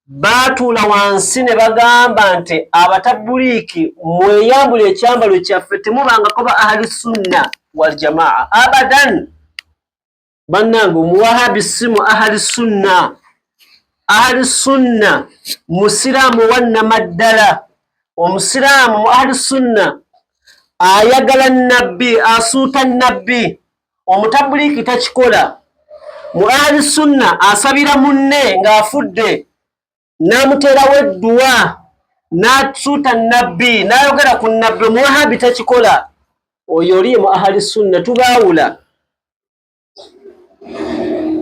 Baatuula wansi ne bagamba nti abatabuliiki mweyambula ekyambalo kyaffe, temubangako ba ahli sunna wal jamaa abadan. Bannange, omuwahabi si mu ahli sunna. Ahli sunna musiraamu wannamaddala. Omusiraamu mu ahli sunna ayagala nabbi, asuuta nabbi. Omutabuliiki takikola. Mu ahli sunna asabira munne ng'afudde, n'amuteerawo edduwa, n'asuuta nabbi, n'ayogera ku nabbi. Omuwahabi takikola. Oyo oli mu ahli sunna, tubaawula.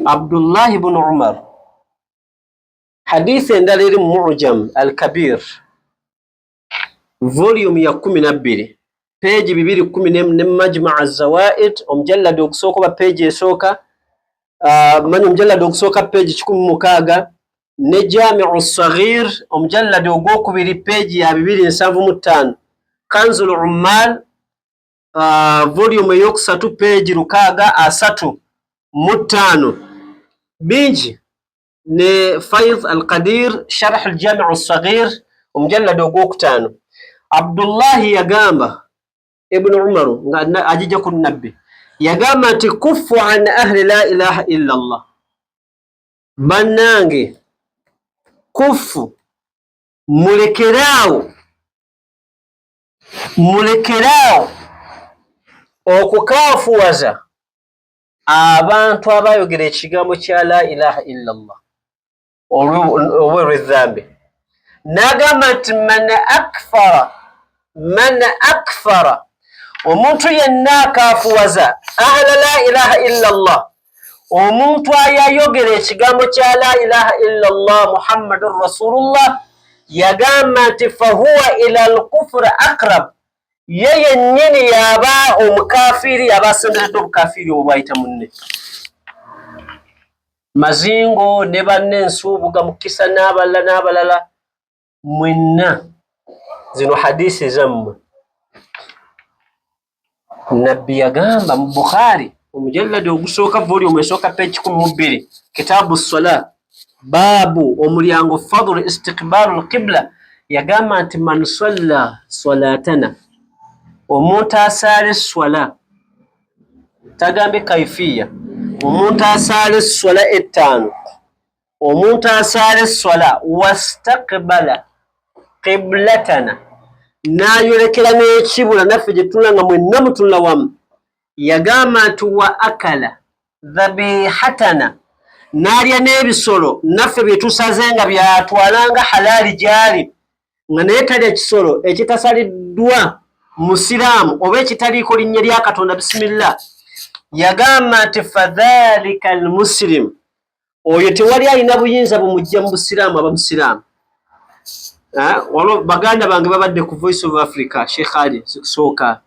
Abdullahi bunu Umar, hadisi endala eri mu Mujam Al Kabir, volume ya 12, peegi 210, ne Majmaa Azawaid, omujalladi ogusooka oba peegi esooka, manyi omujalladi ogusooka peegi 160, ne Jamiu Saghir, omujalladi ogwokubiri, peegi ya 275, Kanzul Ummal, volume eyokusatu, peegi 635, bingi, ne Faidh Alqadir, Sharh Aljamiu Saghir, omujalladi ogwokutaano. Abdullahi yagamba, Ibnu Umaru nga agijja ku nabbi, yagamba nti kufu an ahli la ilaha illa Allah. Bannange, kufu, mulekeraawo, mulekeraawo okukaafuwaza abantu abayogera ekigambo kya la ilaha illa Allah oba olw'ezzambe. N'agamba nti man akfara, man akfara, omuntu yenna akaafuwaza ahla la ilaha illa Allah, omuntu ayayogera ekigambo kya la ilaha illa Allah Muhammadun rasulullah, yagamba nti fahuwa ila alkufri aqrab, ye yennyini yaba omukafiiri, yaba asemberedde obukafiiri obwo bwayita munne. Mazingo ne banne, Ensuubuga, Mukisa n'abalala n'abalala mwenna, zino hadisi zammwe. Nabbi yagamba mu Bukhari, omujalladi ogusooka, volume esooka, pe 102, kitabu sola, baabu, omulyango fadlu istiqbaalu lqibla, yagamba nti man salla salatana, omuntu asaala esswala, tagambye kaifiya, omuntu asaala esswala ettaano, omuntu asaala esswala, wastaqbala qiblatana, n'ayolekera n'ekibula naffe gye tunula, nga mwenna mutunula wamu, yagamba nti wa akala dhabihatana, n'alya n'ebisolo naffe bye tusaze nga byatwalanga halaali gy'ali, nga naye talya kisolo ekitasaliddwa musiraamu oba ekitaliiko linnya lya Katonda bisimillah, yagamba nti fadhalika almusilimu, oyo tewali alina buyinza bumujja mu busiraamu, aba musiraamu. Waliwo baganda bange babadde ku Voice of Africa, Sheikh Ali sikusooka,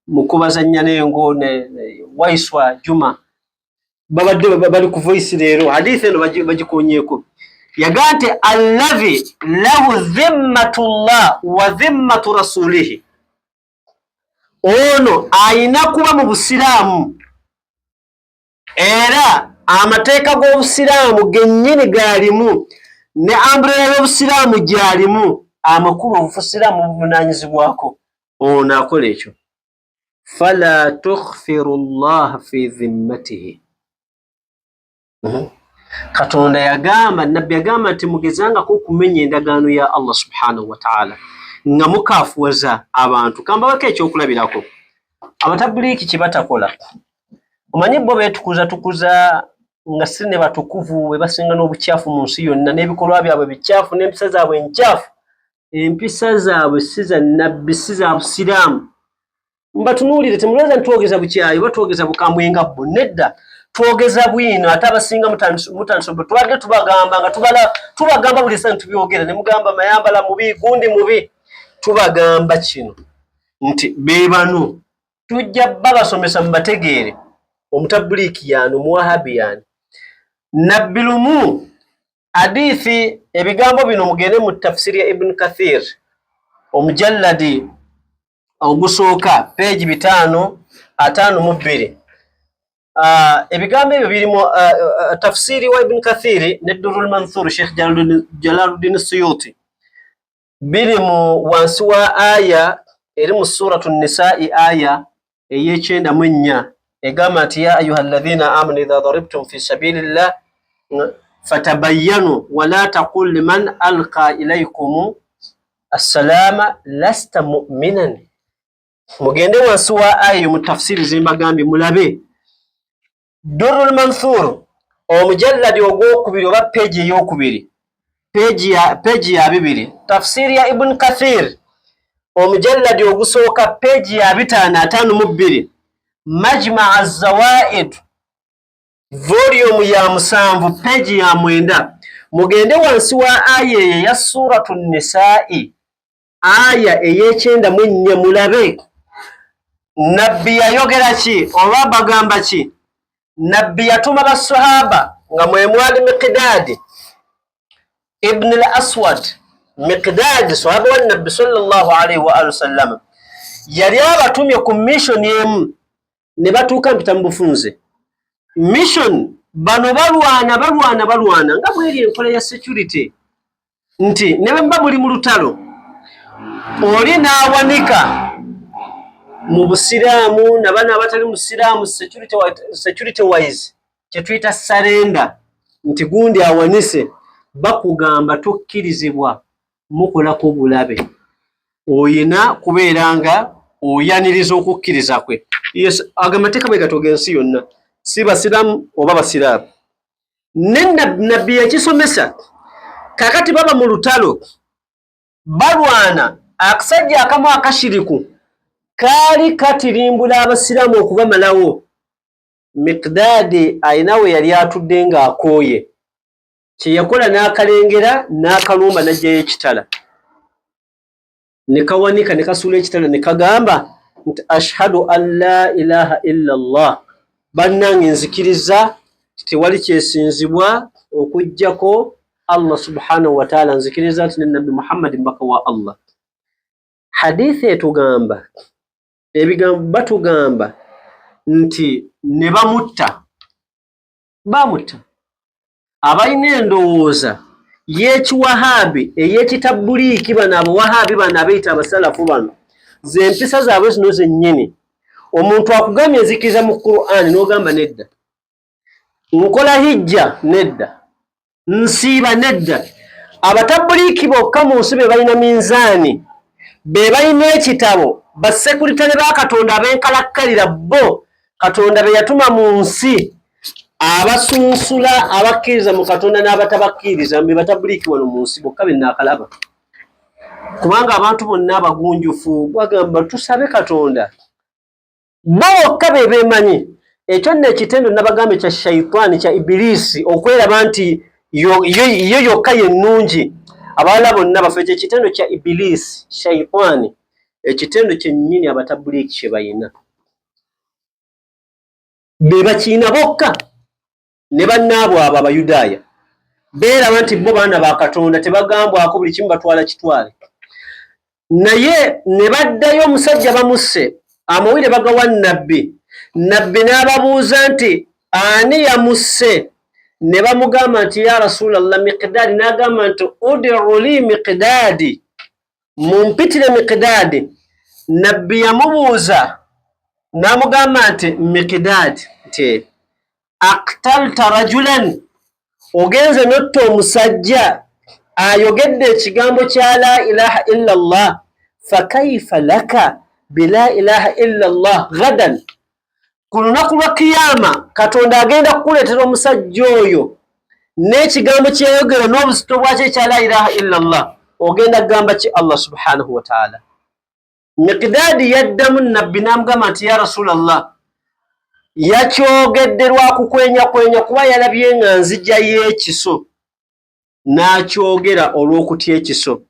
mukubazanya nengo ne Waiswa Juma, babadde bali ku Voice leero, hadithi eno bagikonyeeko. Yagaa nti allazi lahu dhimmatullah wa dhimmatu rasulihi, ono ayina kuba mu busiraamu era amateeka g'obusiraamu gennyini gaalimu ne umbrella y'obusiraamu gyalimu, amakulu obusiraamu buvunaanyizibwako ono akola ekyo, fala tukhfiru llaha fi dhimmatihi. Katonda yagamba, nabbi yagamba nti mugezangako okumenya endagaano ya Allah subhanahu wataala nga mukafuwaza abantu. Kambaweko ekyokulabirako, abatabuliiki kye batakola. Omanyi bo beetukuza tukuza nga si ne batukuvu, be basinga n'obukyafu mu nsi yonna, n'ebikolwa byabwe bikyafu, n'empisa zaabwe nkyafu. Empisa zaabwe si za nabbi, si za busiraamu. Mbatunuulire, temulowooza nti twogeza bukyayi oba twogeza bukambwe nga bbo. Nedda, twogeza bwino. Ate abasinga mutandise, tubadde tubagamba nga tubala, tubagamba buli ssanyu tubyogera ne mugamba Mayambala mubi, gundi mubi. Tubagamba kino nti be bano tujja babasomesa mubategeere. Omutabuliiki yaani, omuwahabi yaani. Nabbi lumu, hadithi, ebigambo bino mugende mu tafsiri ya Ibn Kathir, omujalladi ogusooka, peegi 552. Ebigambo ebyo biri mu tafsiri wa Ibn Kathiri ne Durrul Manthur Sheikh Jalaluddin Suyuti, biri mu wansi wa aya eri mu Suratu Nisai, aya ey'ekyenda mu ennya, egamba nti: "Ya ayuha alladhina amanu idha daribtum fi sabilillah fatabayyanu wala taqul liman alqa ilaykum assalama lasta mu'minan." Mugende wansi wa aya eyo mu tafsiri zembagambye, mulabe Durrul Manthur omujalladi ogwokubiri oba peegi eyokubiri, peegi ya 20. Tafsiri ya Ibn Kathir omujalladi ogusooka, peegi ya 552. Majmaa Zawaid volume ya 7, peegi ya 9. Mugende wansi wa aya eyo eya Suratu Nisai, aya ey'ekyenda mu ennya, mulabe nabbi yayogera ki oba bagamba ki. Nabbi yatuma basahaba nga mwe mwali Miqdaadi ibn al Aswad. Miqdaadi sahaba wa nabbi sallallahu alaihi wa alihi wasallam, yali abatumye ku mission emu ne batuuka. Mpita mu bufunze mission. Bano balwana, balwana, balwana nga bweri enkola ya security, nti ne bwe muba muli mu lutalo, oli n'awanika mu busiraamu nabano abatali musiraamu, security wise kyetuyita surrender, nti gundi awanise, bakugamba tokkirizibwa mukolako bulabe, oyina kubeera nga oyaniriza okukkiriza kwe. Yes, ago amateeka bwe gatoga ensi yonna, si basiraamu oba basiraamu. Ne nabbi yakisomesa. Kakati baba mu lutalo balwana, akasajja akamu akashiriku kaali katirimbula abasiraamu okubamalawo. Miqdaadi ayina we yali atudde ng'akooye, kye yakola n'akalengera n'akalumba, n'aggyayo ekitala ne kawanika ne kasuula ekitala ne kagamba nti: "Ashhadu an la ilaha illa Allah, bannange nzikiriza tewali kyesinzibwa okuggyako Allah subhanahu wataala, nzikiriza nti ne nabbi Muhammadi mubaka wa Allah." Hadithi etugamba ebigambo, batugamba nti ne bamutta, bamutta. Abalina endowooza y'ekiwahaabi ey'ekitabuliiki, bano abawahaabi, bano abeeyita abasalafu, bano ze mpisa zaabwe zino zennyini. Omuntu akugambye nzikiriza mu Qur'ani, n'ogamba nedda. Nkola hijja, nedda. Nsiiba, nedda. Abatabuliiki bokka mu nsi be balina minzaani, be balina ekitabo, basekuritale ba Katonda ab'enkalakkalira, bo Katonda be yatuma mu nsi, abasunsula abakkiriza mu Katonda n'abatabakkiriza, be batabuliiki wano mu nsi bokka be naakalaba. Kubanga abantu bonna abagunjufu bagamba tusabe Katonda, bo bokka be beemanyi. Ekyo nno ekitendo nabagambye kya shaitaani, kya Ibiliisi, okweraba nti yo yokka ye nnungi, abalala bonna bafe. Ekyo ekitendo kya Ibiliisi, shaitaani, ekitendo kyennyini abatabuliiki kye bayina, be bakiina bokka. Ne bannaabwe abo Abayudaaya beeraba nti bo baana ba Katonda, tebagambwako, buli kimu batwala kitwale. Naye ne baddayo, omusajja bamusse, amawulire bagawa nabbi. Nabbi n'ababuuza nti: "Ani yamusse?" Ne bamugamba nti: "Ya Rasulallah, Miqdaadi." N'agamba nti: "Udiu li Miqdaadi, mumpitire Miqdaadi." Nabbi yamubuuza n'amugamba nti: "Miqdaadi," nti: "Aktalta rajulan, ogenze notta omusajja ayogedde ekigambo kya la ilaha illa Allah, fakaifa laka bila ilaha illa Allah gadan? Ku lunaku lwa kiyama Katonda agenda kukuleetera omusajja oyo n'ekigambo kyeyayogera n'obuzito bwakyo ekya la ilaha illa Allah, ogenda kugamba ki Allah subhanahu wataala?" Miqdaadi yaddamu nabbi n'amugamba nti: "Ya Rasulallah, yakyogedde lwakukwenyakwenya, kuba yalabye nga nzija y'ekiso, n'akyogera olw'okutya ekiso."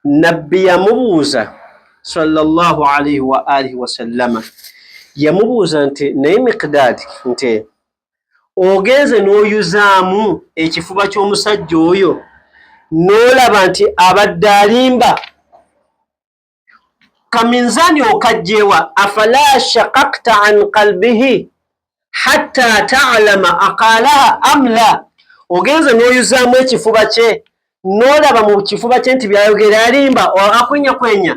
Nabbi yamubuuza sallallahu alaihi wa alihi wasallama, yamubuuza nti: "Naye Miqdaadi, nti ogenze n'oyuzaamu ekifuba ky'omusajja oyo n'olaba nti abadde alimba, kaminzaani okajjewa? Afala shakakta an qalbihi Hatta talama aqalaha am la, ogenze n'oyuzaamu ekifuba kye n'olaba mu kifuba kye nti byayogera alimba, akwenya kwenya.